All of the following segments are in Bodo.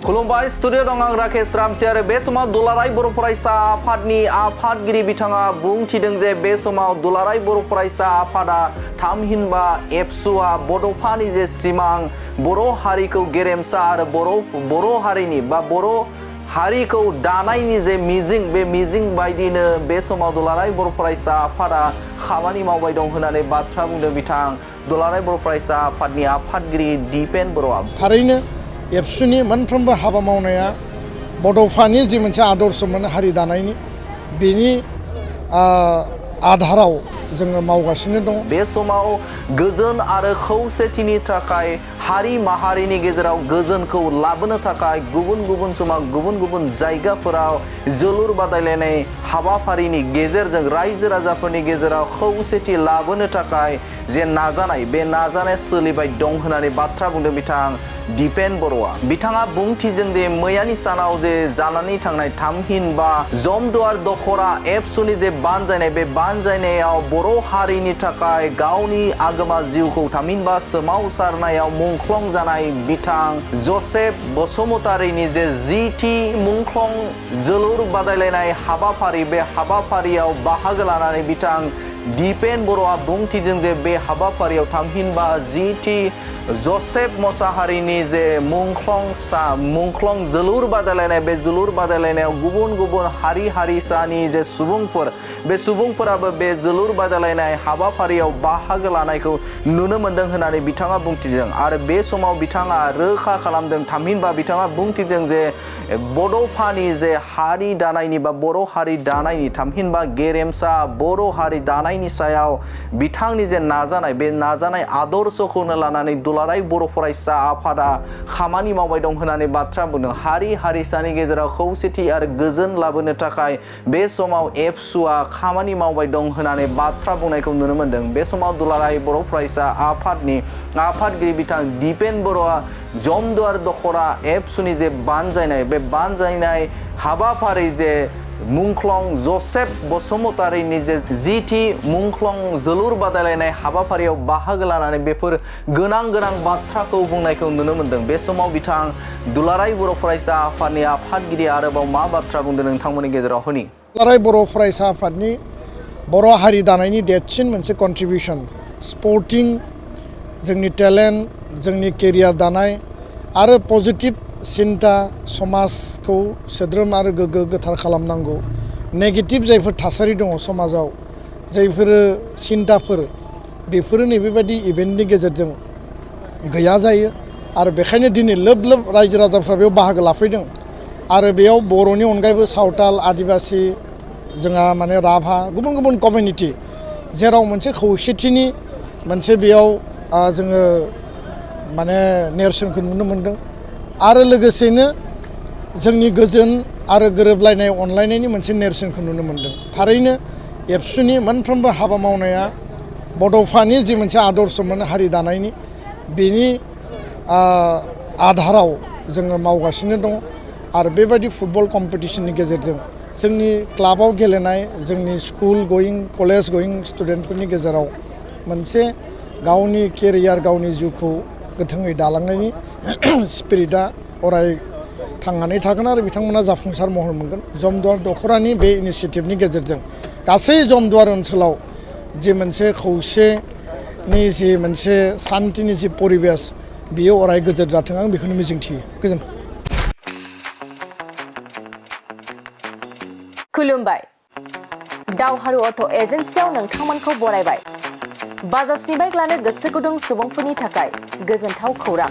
खुलुमबाय स्टुडिअ दं आं राकेश रामसि आरो बे समाव दुलाराय बर' फरायसा आफादनि आफादगिरि बिथाङा बुंथिदों जे बे समाव दुलाराय बर' फरायसा आफादा थामहिनबा एबसुआ बड'फानि जे सिमां बर' हारिखौ गेरेमसा आरो बर' हारिनि बा बर' हारिखौ दानायनि जे मिजिं बे मिजिं बायदिनो बे समाव दुलाराय बर' फरायसा आफादा खामानि मावबाय दं होननानै बाथ्रा बुंदों बिथां दुलाराय बर' फरायसा आफादनि आफादगिरि दिपेन बर'आ। थारैनो एबसुनि मोनफ्रोमबो हाबा मावनाया बड'फानि जि मोनसे आदर्शमोन हारि दानायनि बेनि आधाराव जोङो मावगासिनो दं। बे समाव गोजोन आरो खौसेथिनि थाखाय हारि माहारिनि गेजेराव गोजोनखौ लाबोनो थाखाय गुबुन गुबुन समाव गुबुन गुबुन जायगाफोराव जोलुर बादायलायनाय हाबाफारिनि गेजेरजों रायजो राजाफोरनि गेजेराव खौसेथि लाबोनो थाखाय जे नाजानाय बे नाजानाया सोलिबाय दं होननानै बाथ्रा बुंदों बिथां दिपेन बर'आ। बिथाङा बुंथिदों दि मैयानि सानाव जे जानानै थांनाय थामहिनबा जमदुवार दखरा एबसुनि जे बानजायनाय बे बानजायनायाव बर' हारिनि थाखाय गावनि आगोमा जिउखौ थामहिनबा सोमावसारनायाव मुंख्लं जानाय बिथां जसेफ बसुमतारीनि जे 10थि मुंख्लं जोलुर बादायलायनाय हाबाफारि बे हाबाफारियाव बाहागो लानानै बिथां दिपेन बर'आ बुंथिदों जे बे हाबाफारियाव थामहिनबा 10थि जसेफ मोसाहारिनि जे मुंख्लं जोलुर बादायलायनाय बे जोलुर बादायलायनायाव गुबुन गुबुन हारि हारिसानि जे सुबुंफोर बे सुबुंफोराबो बे जोलुर बादायलायनाय हाबाफारियाव बाहागो लानायखौ नुनो मोन्दों होननानै बिथाङा बुंथिदों आरो बे समाव बिथाङा रोखा खालामदों थामहिनबा बिथाङा बुंथिदों जे बड'फानि जे हारि दानायनि बा बर' हारि दानायनि थामहिनबा गेरेमसा बर' हारि दानायनि सायाव बिथांनि जे नाजानाय बे नाजानाय आदर्शखौनो लानानै दुलाराय बर' फरायसा आफादा खामानि मावबाय दं होननानै बाथ्रा बुंदों। हारि हारिसानि गेजेराव खौसेथि आरो गोजोन लाबोनो थाखाय बे समाव एबसुआ खामानि मावबाय दं होननानै बाथ्रा बुंनायखौ नुनो मोन्दों। बे समाव दुलाराय बर' फरायसा आफादनि आफादगिरि बिथां दिपेन बर'आ जमदुवार दखरा एबसुनि जे बानजायनाय बे बानजायनाय हाबाफारि जे मुंख्लं जसेफ बसुमतारीनि जे 10थि मुंख्लं जोलुर बादायलायनाय हाबाफारियाव बाहागो लानानै बेफोर गोनां बाथ्राखौ बुंनायखौ नुनो मोन्दों। बे समाव बिथां दुलाराय बर' फरायसा आफादनि आफादगिरि आरोबाव मा बाथ्रा बुंदों नोंथांमोननि गेजेराव होनि। दुलाराय बर' फरायसा आफादनि बर' हारि दानायनि देरसिन मोनसे कन्ट्रिबिउसन स्पर्टिं जोंनि टेलेन्ट जोंनि केरियार दानाय आरो पजिटिभ सिन्ता समाजखौ सोद्रोम आरो गोग्गो गोथार खालामनांगौ। नेगेटिभ जायफोर थासारि दङ समाजाव जायफोर सिन्ताफोर बेफोरो नैबेबायदि इभेन्टनि गेजेरजों गैया जायो आरो बेखायनो दिनै लोब रायजो राजाफ्रा बेयाव बाहागो लाफैदों आरो बेयाव बर'नि अनगायैबो सावताल आदिबासि जोंहा माने राभा गुबुन गुबुन कमिउनिटि जेराव मोनसे खौसेथिनि मोनसे बेयाव जोङो माने नेरसोनखौ नुनो मोन्दों आरो लोगोसेनो जोंनि गोजोन आरो गोरोबलायनाय अनलायनायनि मोनसे नेरसोनखौ नुनो मोन्दों। थारैनो एबसुनि मोनफ्रोमबो हाबा मावनाया बड'फानि जि मोनसे आदर्शमोन हारि दानायनि बेनि आधाराव जोङो मावगासिनो दङ आरो बेबायदि फुटबल कम्पिटिशननि गेजेरजों जोंनि क्लाबाव गेलेनाय जोंनि स्कुल गोयिं कलेज गोयिं स्टुडेन्टफोरनि गेजेराव मोनसे गावनि केरियार गावनि जिउखौ गोथोङै दालांनायनि स्पिरिटआ अराय थांनानै थागोन आरो बिथांमोना जाफुंसार महर मोनगोन। जमदुवार दखरानि बे इनिसियेटिभनि गेजेरजों गासै जमदुवार ओनसोलाव जि मोनसे खौसेनि जि मोनसे सान्थिनि जि परिबेस बियो अराय गोजोर जाथों आं बेखौनो मिजिंथियो। गोजोन्थों। खुलुमबाय दावहारु अट' एजेन्सियाव नोंथांमोनखौ बरायबाय। बाजाजनि बाइक लानो गोसो गुदुं सुबुंफोरनि थाखाय गोजोनथाव खौरां।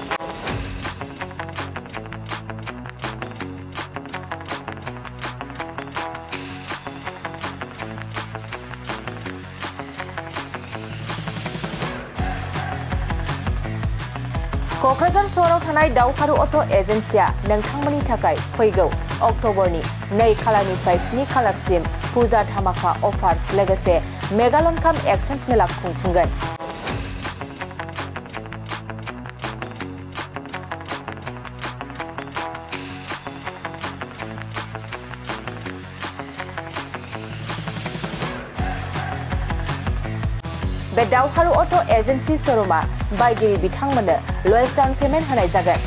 क'क्राझार सहराव थानाय दावहारु अट' एजेन्सिया नोंथांमोननि थाखाय फैगौ अक्ट'बरनि 2 खालारनिफ्राय 7 खालारसिम फुजा धामाका अफार्स लोगोसे मेगालन काप एक्सचेन्ज मेला खुंफुंगोन। बे दावहारु अट' एजेन्सि श'रुमा बायगिरि बिथांमोननो लवेस्ट डाउन पेमेन्ट होनाय जागोन।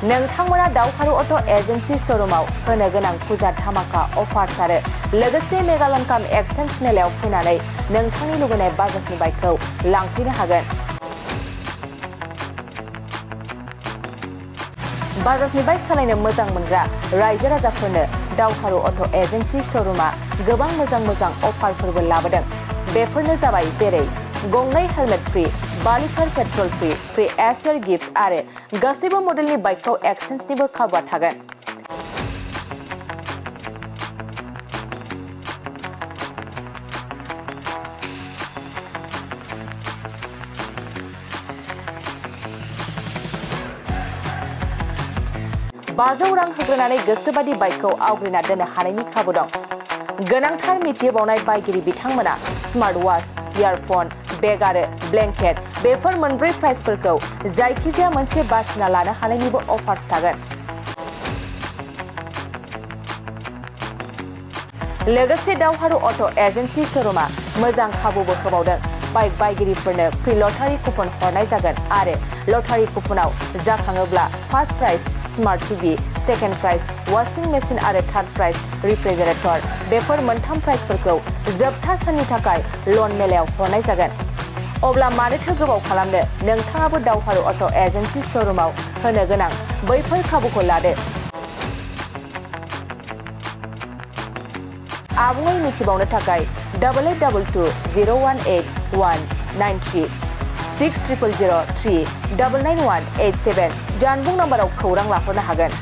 नोंथांमोना दावहारु अट' एजेन्सि श'रुमाव होनो गोनां फुजा धामाका अफार्स आरो लोगोसे मेगालन काम एक्सचेन्ज मेलायाव फैनानै नोंथांनि लुबैनाय बाजाजनि बाइकखौ लांफैनो हागोन। बाजाजनि बाइक सालायनो मोजां मोनग्रा रायजो राजाफोरनो दावहारु अट' एजेन्सि श'रुमा गोबां मोजां अफारफोरबो लाबोदों। बेफोरनो जाबाय जेरै गंनै helmet free, 5 litre petrol free, free easier gifts आरो गासैबो मडेलनि बाइकखौ एक्सचेन्जनिबो खाबुआ थागोन। बाजौ रां होग्रोनानै गोसोबादि बाइकखौ आवग्रिना दोननो हानायनि खाबु दं। गोनांथार मिथिहोबावनाय बायगिरि बिथांमोना स्मार्ट वाच, इयारफन, बेग आरो ब्लेंकेट बेफोर मोनब्रै प्राइसफोरखौ जायखिजाया मोनसे बासिना लानो हानायनिबो अफार्स थागोन। लोगोसे दावहारु अट' एजेन्सि श'रुमा मोजां खाबुबो होबावदों। बाइक बायगिरिफोरनो फ्रि लटारि कुपन हरनाय जागोन आरो लटारि कुपनाव जाखाङोब्ला first prize smart TV, second prize washing machine आरो थार्ड प्राइज रिफ्रिजारेटर बेफोर मोनथाम प्राइजफोरखौ जोबथा साननि थाखाय लन मेलायाव हरनाय जागोन। अब्ला मानोथो गोबाव खालामनो, नोंथाङाबो दावहारु अट' एजेन्सि श'रुमाव होनो गोनां बैफोर खाबुखौ लादो। आबुङै मिथिबावनो थाखाय 8822018193 600003999187 जानबुं नाम्बाराव खौरां लाहरनो हागोन।